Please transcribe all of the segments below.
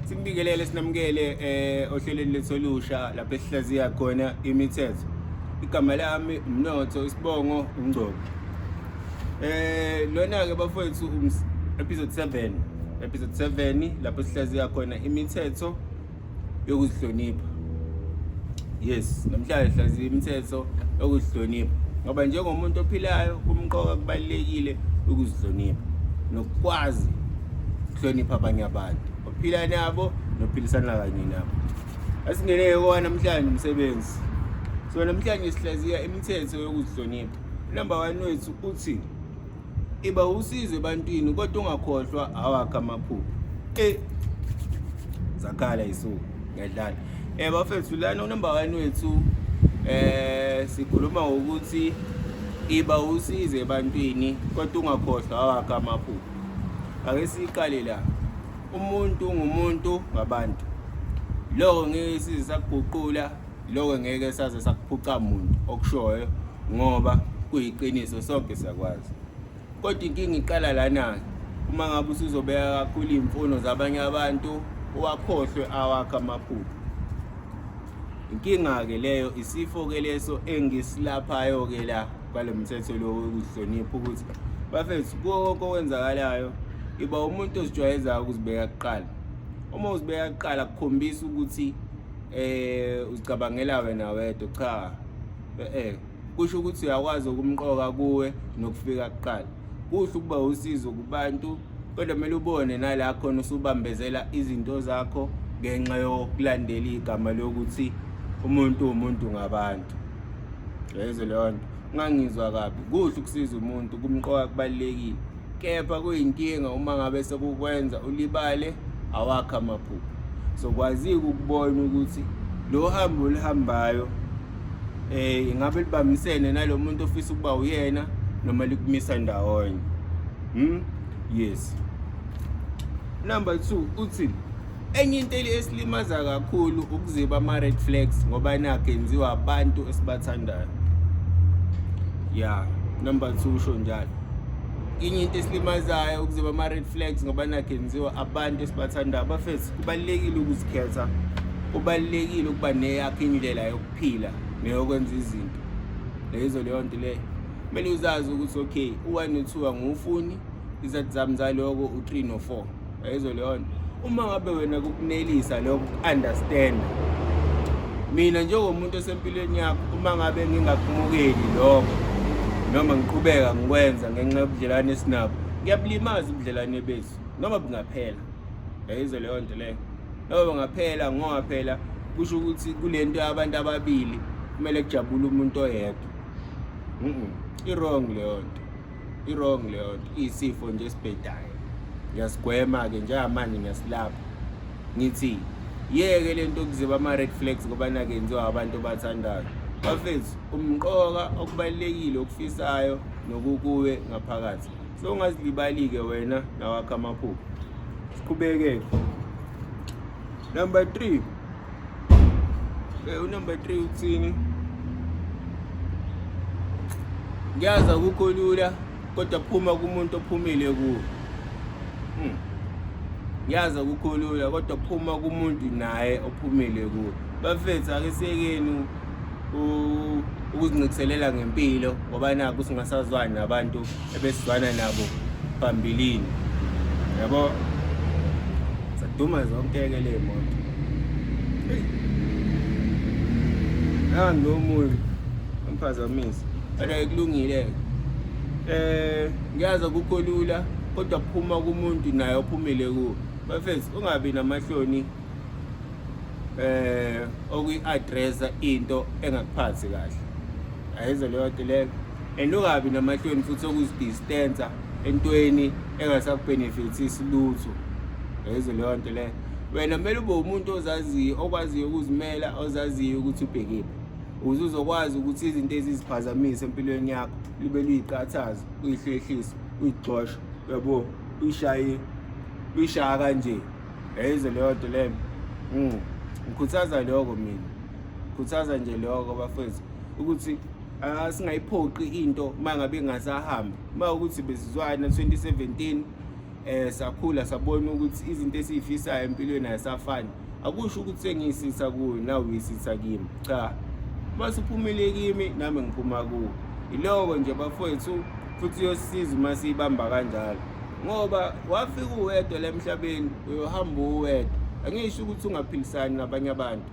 Sikubingelele sinamukele ohlelweni lethu olusha lapho esihlaziya khona imithetho. Igama lami uMnotho, isibongo uNgcobo. Lona ke bafowethu episode 7. Episode 7 lapho sihlaziya khona imithetho yokuzihlonipha. Yes, namhlanje sihlaziya imithetho yokuzihlonipha ngoba njengomuntu ophilayo kumqoka kubalulekile ukuzihlonipha nokukwazi ukuhlonipha abanye abantu ophila nabo nophilisana kanye nabo. Asingeneke kowa namhlanje umsebenzi. So namhlanje sihlaziya imithetho yokuzihlonipha. Number 1 wethu uthi iba usizo ebantwini kodwa ungakhohlwa awakho amaphupho. Zakhala isuku ngiyadlala. Bafethu lana number 1 wethu sikhuluma ngokuthi iba usizo ebantwini kodwa ungakhohlwa awakho amaphupho. Ake siqale la. Umuntu ngumuntu ngabantu. Lokho ngeke size sakuguqula, lokho ngeke saze sakuphuca muntu okushoyo ngoba kuyiqiniso sonke siyakwazi. Kodwa inkinga iqala lana uma ngabe usuzobeka kakhulu iy'mfuno zabanye abantu uwakhohlwe awakho amaphupho. Inkinga-ke leyo, isifo-ke leso engisilaphayo-ke la kwalo mthetho lo wokuzihlonipha ukuthi bafethu kuwo konke okwenzakalayo iba umuntu ozijwayezayo ukuzibeka kuqala. Uma uzibeka kuqala kukhombisa ukuthi uzicabangela wena wedwa, cha kusho ukuthi uyakwazi ukumqoka kuwe nokufika kuqala. Kuhle ukuba usizo kubantu kodwa kumele ubone nala khona usubambezela izinto zakho ngenxa yokulandela igama lokuthi umuntu umuntu ngabantu. Yezwe leyo nto, ungangizwa kabi. Kuhle ukusiza umuntu, kumqoka kubalulekile, kepha kuyinkinga uma ngabe sekukwenza ulibale awakho amaphupho. So kwazike ukubona ukuthi lo hambo oluhambayo ingabe libambisene nalo muntu ofisa ukuba uyena noma likumisa ndawonye. Yes. Number 2 uthi enye into esilimaza kakhulu ukuziba ama red flags ngoba nakho enziwa abantu esibathandayo. Yeah, number 2 usho njalo. Enye into esilimazayo ukuziba ama red flags ngoba nakho enziwa abantu esibathandayo. Bafethu kubalulekile ukuzikhetha, kubalulekile ukuba neyakho indlela yokuphila neyokwenza izinto. Lezo leyo nto leyo kumele uzazi ukuthi okay, u1 no2 angiwufuni, izathu zami zaloko u3 no4. Lezo leyo nto uma ngabe wena kukunelisa lokho ku-understand, mina njengomuntu osempilweni yakho uma ngabe ngingakumukeli lokho noma ngiqhubeka ngikwenza ngenxa yobudlelwane esinabo, ngiyabulimaza ubudlelwane bethu noma bungaphela. Yayizwa leyo nto leyo, noma bungaphela ngoba phela kusho ukuthi kule nto yabantu ababili kumele kujabule umuntu oyedwa. I-wrong leyo nto, i-wrong leyo nto, iyisifo nje esibhedayo. Ngiyasigwema-ke njengamanje, ngiyasilapha. Ngithi yeke le nto yokuziba ama-red flags ngoba nakenziwa abantu obathandayo. Bafethu, umqoka okubalulekile okufisayo nokukuwe ngaphakathi. So ungazilibali-ke wena nawakho amaphupho. Siqhubeke. Number 3. Unumber 3 uthini? Ngiyazi akukho lula kodwa phuma kumuntu ophumile kuwe. Ngiyazi akukho lula kodwa phuma kumuntu naye ophumile kuwe. Bafethu ake siyekeni ukuzincikiselela ngempilo ngoba nakhu singasazwani nabantu ebesizwana nabo phambilini. Yabo, saduma zonke-ke le moto. Nangu lo munye amphazamisa, kodwa kulungile-ke. Ngiyazi akukho lula kodwa phuma kumuntu naye ophumile kuwe. Bafethu ungabi namahloni okuyi-addressa into engakuphathi kahle. Ayizwa leyo nto leyo. And ungabi namahloni futhi okuzidistansa entweni engasakubhenefithisi lutho. Ayizwa leyo nto leyo. Wena kumele ube umuntu ozaziyo, okwaziyo ukuzimela, ozaziyo ukuthi ubhekephi, ukuze uzokwazi ukuthi izinto eziziphazamise empilweni yakho libe luyiqathaza, uyihlehlise, uyigxoshe, uyabo, uyishaye, uyishaya kanje. Yayizwa leyo nto leyo. Ngikhuthaza lokho mina, ngikhuthaza nje lokho bafethu ukuthi singayiphoqi into uma ngabe ingasahambi. Uma ukuthi besizwana 2017 Sakhula sabona ukuthi izinto esiyifisayo empilweni ayisafani. Akusho ukuthi sengiyisitha kuwe nawe uyisitha kimi. Cha. Mase uphumile kimi nami ngiphuma kuwe. Iloko nje bafowethu, futhi uyosisiza uma siyibamba kanjalo. Ngoba wafika uwedwa la emhlabeni, uyohamba uwedwa. Angisho ukuthi ungaphilisani nabanye abantu.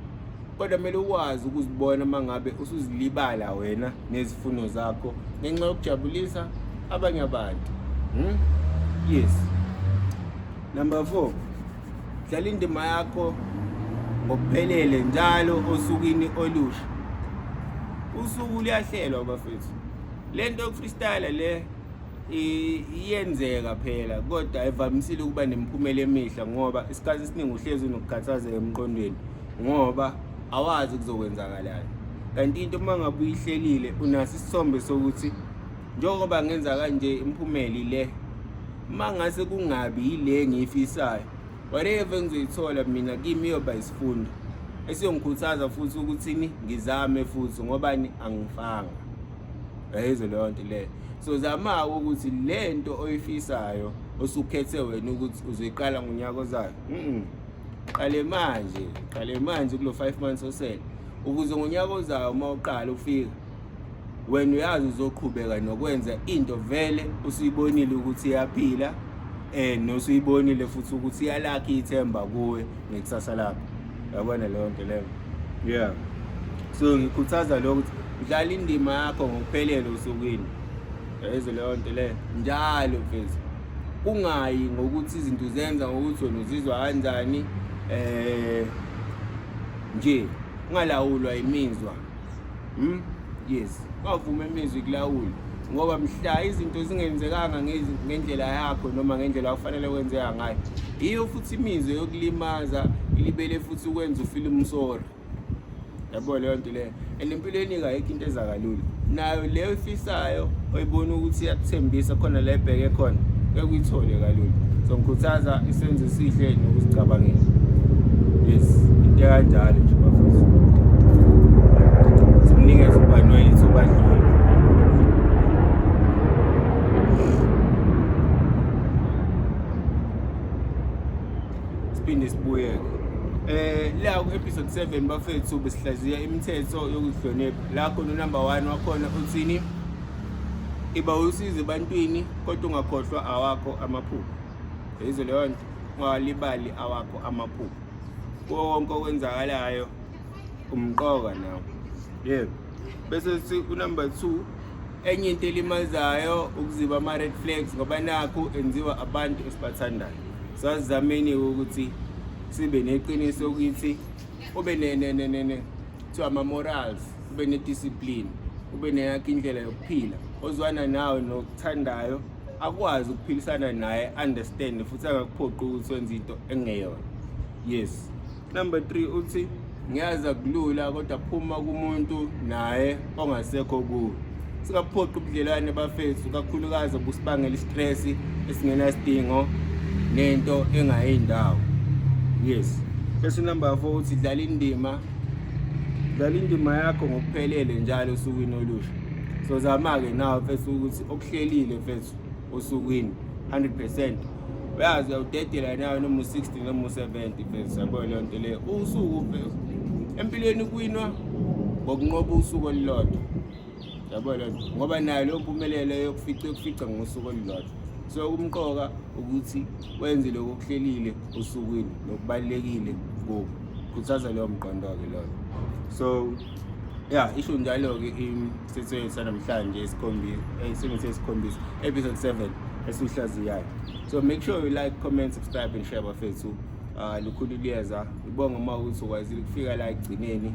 Kodwa kumele ukwazi ukuzibona uma ngabe usuzilibala wena nezifuno zakho ngenxa yokujabulisa abanye abantu. Yes. Number 4. Dlala indima yakho ngokuphelele njalo osukwini olusha. Usuku luyahlelwa bafethu. Lento yokufreestyle le iyenzeka phela, kodwa ayivamisile ukuba nemiphumela emihle ngoba isikhathi esiningi uhlezi unokukhathazeka emqondweni ngoba awazi kuzokwenzakalani. Kanti into uma ngabe uyihlelile unaso isithombe sokuthi njengoba ngenza kanje imiphumela ile, uma ngase kungabi yile engiyifisayo, whatever engizoyithola mina kimi iyoba isifundo esiyongikhuthaza futhi ukuthini ngizame futhi, ngoba ni angifanga. Uyayizwa leyo nto leyo. So zama ukuthi le nto oyifisayo osukhethe wena ukuthi uzoyiqala ngonyaka ozayo, qale manje, qale manje kulo 5 months osele, ukuze ngonyaka ozayo uma uqala ufika wena uyazi uzoqhubeka nokwenza into vele usuyibonile ukuthi iyaphila, nosuyibonile futhi ukuthi iyalakha ithemba kuwe ngekusasa lakho. Yabona leyo nto leyo. Yeah. So ngikhuthaza lokho ukuthi dlala indima yakho ngokuphelele osukwini. Yayizwa leyo nto leyo njalo mfethu. Kungayi ngokuthi izinto uzenza ngokuthi wena uzizwa kanjani, nje ungalawulwa imizwa. Yes, ungavumi imizwa ikulawule, ngoba mhla izinto zingenzekanga ngendlela yakho noma ngendlela okufanele kwenzeka ngayo, yiyo futhi imizwa yokulimaza, ilibele futhi ukwenza ufeel sorry. Yabo leyo nto leyo. And empilweni ayikho into eza kalula. Nayo leyo oyifisayo oyibona ukuthi iyakuthembisa khona la ebheke khona, ngeke uyithole kalula. So ngikhuthaza isenzo esihle nokuzicabangela. Yes, into kanjalo nje bafethu. Simnikeze uBanoyi ithuba adlule. Siphinde sibuyeke. La ku episode 7 bafethu besihlaziya imithetho yokuzihlonipha. La khona number 1 wakhona uthini? Iba usizo ebantwini kodwa ungakhohlwa awakho amaphupho. Yizwe leyo nto, ungalibali awakho amaphupho. Kuwo konke okwenzakalayo umqoka nawe. Yebo. Bese sithi unumber 2, enye into elimazayo ukuziba ama red flags, ngoba nakhu enziwa abantu esibathandayo. So asizameni ukuthi sibe neqiniso ukuthi ube ne ne ne ne kuthiwa ama morals, ube ne discipline, ube neyakho indlela yokuphila ozwana nawe nokuthandayo, akwazi ukuphilisana naye, understand futhi angakuphoqi ukuthi wenze into engeyona. Yes. Number 3 uthi ngiyazi akulula, kodwa phuma kumuntu naye ongasekho kuwe. Singaphoqi ubudlelwane bafethu, kakhulukazi obusibangela istress esingenasidingo nento engayindawo. Yes. Bese number 4 uthi dlala indima yakho ngokuphelele njalo osukwini olusha. So zama-ke nawe mfethu ukuthi okuhlelile mfethu osukwini 100% uyazi uyawudedela nawe, noma u-60 noma u-70 mfethu. Yabo leyo nto leyo. Usuku mfethu empilweni kuwinwa ngokunqoba usuku olulodwa. Yabo leyo nto, ngoba nayo leyo mpumelelo yokufica ngosuku olulodwa. So kumqoka ukuthi wenze lokho okuhlelile osukwini nokubalulekile kuwo. Khuthaza leyo mqondo-ke loyo. So yeah, isho njalo-ke imithetho yethu sanamhlanje esikhombisa, sengithe isikhombisa, episode 7 esihlaziyayo. So make sure you like, comment, subscribe and share bafethu. Lukhulu liyeza. Ngibonga uma ukuthi ukwazile ukufika la ekugcineni.